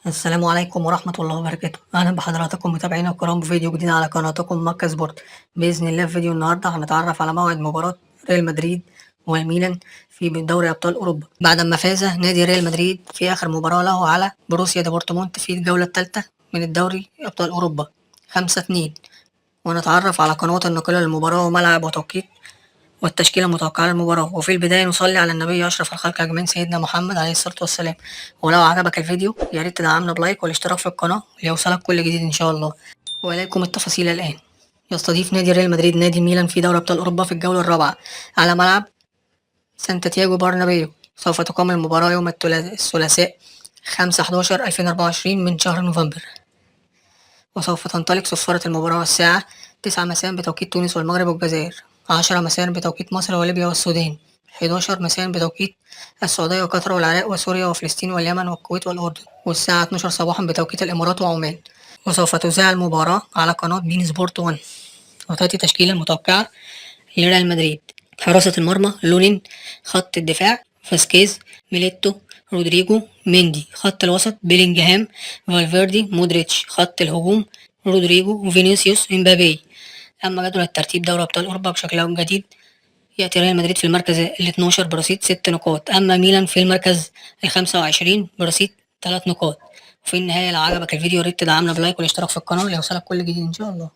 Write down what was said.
السلام عليكم ورحمة الله وبركاته. أهلا بحضراتكم متابعينا الكرام بفيديو جديد على قناتكم مكة سبورت. بإذن الله في فيديو النهاردة هنتعرف على موعد مباراة ريال مدريد والميلان في دوري أبطال أوروبا، بعد ما فاز نادي ريال مدريد في آخر مباراة له على بروسيا دورتموند في الجولة الثالثة من الدوري أبطال أوروبا 5-2، ونتعرف على قنوات الناقلة للمباراة وملعب وتوقيت والتشكيلة المتوقعة للمباراة. وفي البداية نصلي على النبي أشرف الخلق أجمعين سيدنا محمد عليه الصلاة والسلام. ولو عجبك الفيديو يا ريت تدعمنا ب like والاشتراك في القناة ليوصلك كل جديد إن شاء الله. وإليكم التفاصيل الآن. يستضيف نادي ريال مدريد نادي ميلان في دوري أبطال أوروبا في الجولة الرابعة على ملعب سانتياغو برنابيو. سوف تقام المباراة يوم الثلاثاء 5/11/2024 من شهر نوفمبر، وسوف تنطلق صفارة المباراة الساعة 9 مساء بتوقيت تونس والمغرب والجزائر، 10 مساء بتوقيت مصر وليبيا والسودان، 11 مساء بتوقيت السعودية وقطر والعراق وسوريا وفلسطين واليمن والكويت والأردن، والساعة 12 صباحا بتوقيت الإمارات وعمان. وسوف تذاع المباراة على قناة بين سبورت 1. وتأتي تشكيلة المتوقعة لريال مدريد: حراسة المرمى لونين، خط الدفاع فاسكيز، ميليتو، رودريجو، ميندي، خط الوسط بيلينجهام، فالفيردي، مودريتش، خط الهجوم رودريجو، فينيسيوس، امبابي. أما جدول الترتيب دوري أبطال أوروبا بشكله الجديد، يأتي ريال مدريد في المركز ال 12 برصيد 6 نقاط، أما ميلان في المركز ال 25 برصيد 3 نقاط. وفي النهاية لو عجبك الفيديو ياريت تدعمنا ب like والاشتراك في القناة ليوصلك كل جديد إن شاء الله.